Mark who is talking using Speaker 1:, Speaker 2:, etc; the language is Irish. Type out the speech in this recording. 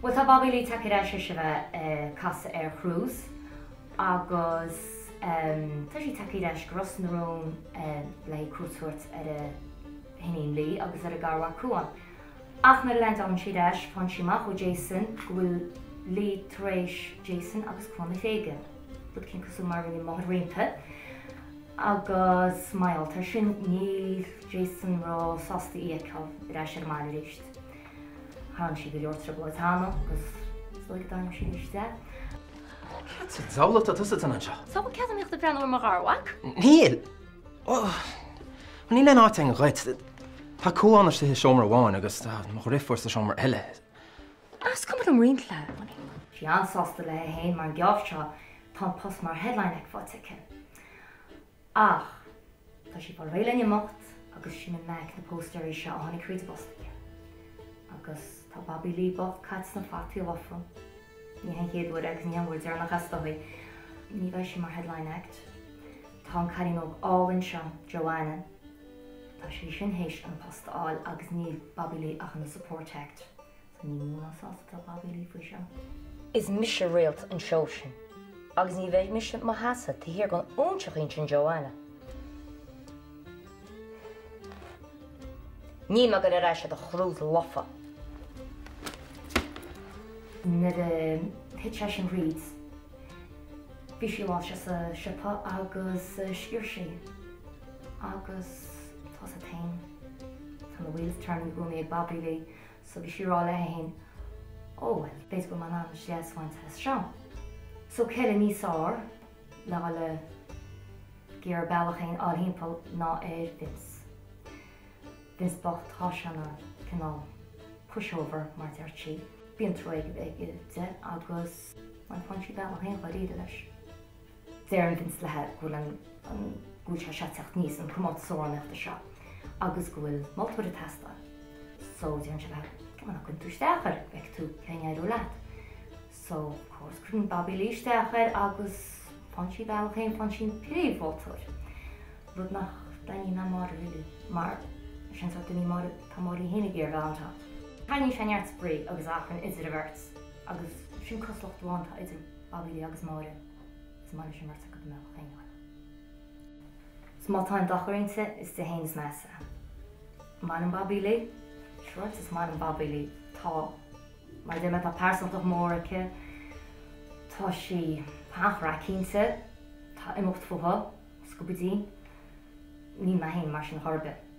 Speaker 1: Bhuel tá Bobbi Lee tagtha ar ais théis a bheith ag casadh ar cruise agus tá sí tagtha ar ais go Ros na Rún le haghaidh cuairt a thabhairt ar a hiníon Lee agus ar a garmhac Cuán. Ach nuair a leaindeálann sí ar ais faigheann sí amach ó Jason go bhfuil Lee tar éis Jason agus Cuán a thréigean, rud eicínt cosúil mar a rinne a máthair roimpi. Agus mar gheall air sin níl Jason ró sásta í a fheiceáil ar ais ar an mbaile arís. Tharraing sí go leor trioblóid cheana agus is dóigh go dtarraingeoidh sí arís é.
Speaker 2: Céard sa diabhal atá tusa ag déanamh anseo?
Speaker 1: An bhfuil cead agam a thíocht ag breathnú ar mo gharmhac?
Speaker 2: Níl! Níl aon áit againn dhuit. Tá Cuán istigh i seomra amháin agus tá mo dhriofúr sa seomra eile.
Speaker 1: Is cuma liom roinnt léi. Tá sí an-sásta léi féin mar an geábh seo tá an post mar headline act faighte aici. Ach tá sí ag fáil réidh lena imeacht agus sin i measc na póstaeirí seo a tháinig thríd an bpost aici. Agus tá Bobbi Lee bocht caite sna fataí lofa. Ní hé an chéad uair agus ní hé an uair deireanach is dóigh. Ní bheidh sí mar headline act. Tá an cailín óg álainn seo, Joanna, tá sí sin théis an post a fháil agus níl Bobbi Lee ach ina support act. So ní mó ná sásta atá Bobbi Lee faoi seo. Is mise réalt an seó sin agus ní bheidh mise mo sheasamh taobh thiar den óinseachín sin Joanna. Níl mé ag dul ar ais ar do chrús lofa. Nuair a thit sé sin thríd, bhí sí lá sa siopa agus sciorr sí agus tá 's agat féin, tá na wheels turning i gcónaí ag Bobbi Lee so bhí sí ag rá léi féin, oh well, b'fhéidir go bhfuil mé in ann leas a bhaint as seo. So cé eile níos fearr le dhul ag iarraidh bealach féin a fháil thimpeall ná ar Vince. Vince bocht, tá sé ina cineál pushover mar a deir sí. Bíonn trua aige di agus bhuel faigheann sí bealach féin dháiríre leis. Deireann Vince léi go bhfuil an go bhfuil sé seo ag teacht aníos, an comórtas amhránaíochta seo, agus go bhfuil moltóir ag teastáil. So deireann sé léi, cén fáth nach gcuireann tú isteach air, go bhfeicfidh tú cén chaoi a n-éireoidh leat. So of course cuireann Bobbi Lee isteach air agus faigheann sí bealach féin, faigheann sí an príomh-mholtóir. Rud nach dtaitníonn le Máire really, mar sin sórt duine í Máire, tá Máire í féin ag iarraidh bheith on top. Tarraingíonn sé neart spraoi agus achrann idir an bheirt agus sin cosúlacht amháin atá idir Bobbi Lee agus Máire, is maith leis an mbeirt acu a mbealach féin a fháil. So má tá aon dochar inti, is di féin is measa. Maith liom Bobbi Lee? Sure is maith liom Bobbi Lee. Tá, mar a deir mé, tá pearsantacht mhór aici, tá sí, tá an-chraic inti, tá imeacht fúithi, scubaidí. Níl mé féin mar sin chor ar bith.